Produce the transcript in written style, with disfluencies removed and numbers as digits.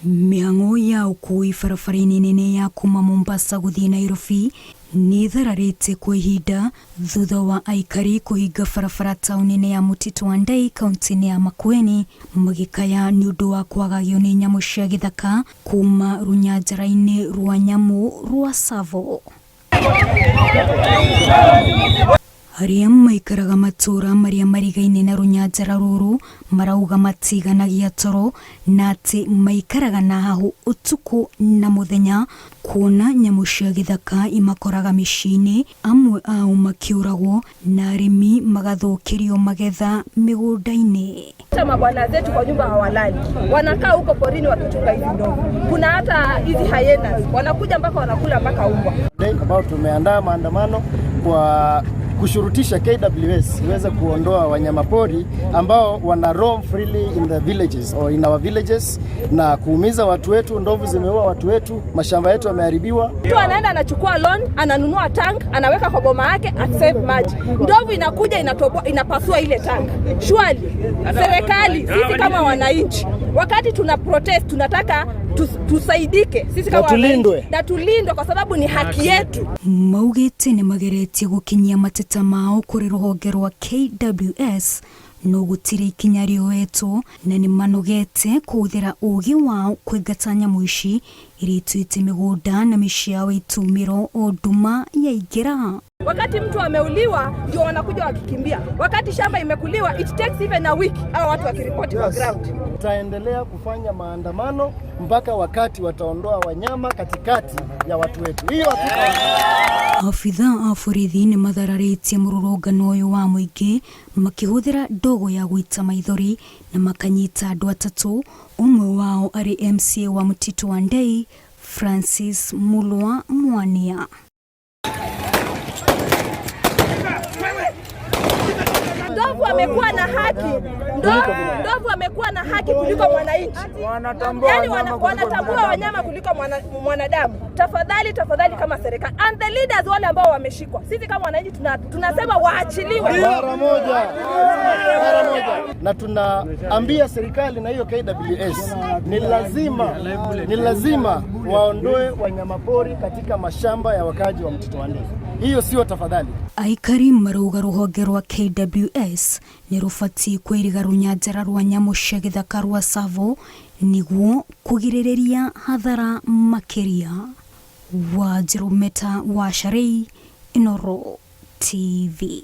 Mĩhang'o ya ũkui barabara-inĩ nene ya kuma Mombasa gũthiĩ Nairobi nĩ ĩthararĩte kwa ihinda thutha wa aikari kũhinga barabara taũni-inĩ ya Mtito Andei kaunti-inĩ ya Makueni magĩkaya nĩ ũndũ wa kwagagio nĩ nyamũ cia gĩthaka kuma rũnyanjara-inĩ rwa nyamũ rwa Tsavo. Arĩa maikaraga matũũra marĩa marigaine na rũnyanjara rũrũ marauga matiganagia toro na atĩ maikaraga na hahũ ũtukũ na mũthenya kuona nyamũ cia gĩthaka imakoraga mĩciĩ-inĩ, amwe ao makĩũragwo na arĩmi magathũkĩrio magetha mĩgũnda-inĩ. Hata mabwana zetu kwa nyumba hawalali, wanakaa huko porini wakichunga hizi ndovu. Kuna hata hizi hyenas wanakuja mpaka wanakula mpaka umbwa. Ambao tumeandaa maandamano kwa kushurutisha KWS iweze kuondoa wanyamapori ambao wana roam freely in the villages or in our villages na kuumiza watu wetu. Ndovu zimeua watu wetu, mashamba yetu yameharibiwa. Mtu anaenda anachukua loan, ananunua tank, anaweka kwa boma yake asave maji. Ndovu inakuja inatoboa, inapasua ile tank. Surely serikali, sisi kama wananchi, wakati tuna protest tunataka tusaidike sisi kama Na tulindwe. wananchi, na tulindwe kwa sababu ni haki yetu. Maugĩte nĩ mageretie gũkinyia mateta mao kũrĩ rũhonge rwa KWS no gũtirĩ ikinya rĩoetwo na nĩ manogete kũhũthĩra ũũgĩ wao kũingata nyamũ ici iria ituĩte mĩgũnda na mĩciĩ yao itumĩro o nduma yaingĩra. Wakati mtu ameuliwa ndio wanakuja wakikimbia. Wakati shamba imekuliwa it takes even a week hao watu wakiripoti kwa ground. Tutaendelea kufanya maandamano mpaka wakati wataondoa wanyama katikati ya watu wetu. Hiyo hatuta Abitha a borithi nĩ mathararĩtie mũrũrũngano ũyũ wa mũingĩ makĩhũthĩra ndogo ya gũita maithori na makanyita andũ atatũ, ũmwe wao arĩ MCA wa Mtito Andei Francis Mulwa Mwania. Ndovu amekuwa na haki, ndovu amekuwa na haki kuliko mwananchi. Wanatambua Yani wanyama kuliko wanatambua binadamu. Wanyama kuliko mwanadamu. Tafadhali, tafadhali, kama serikali and the leaders wale ambao wameshikwa, sisi kama wananchi tunasema waachiliwe. Mara moja, mara moja. Na tunaambia serikali na hiyo KWS ni lazima waondoe wanyamapori katika mashamba ya wakaji wa Mtito Andei. Hiyo sio tafadhali. Aikari marauga rũhonge rwa KWS nĩ rũbatiĩ kwĩriga rũnyanjara rwa nyamũ cia gĩthaka rwa Tsavo nĩguo kũgirĩrĩria hathara makĩria. Wanjirũ Meta wa Sharei, Inooro TV.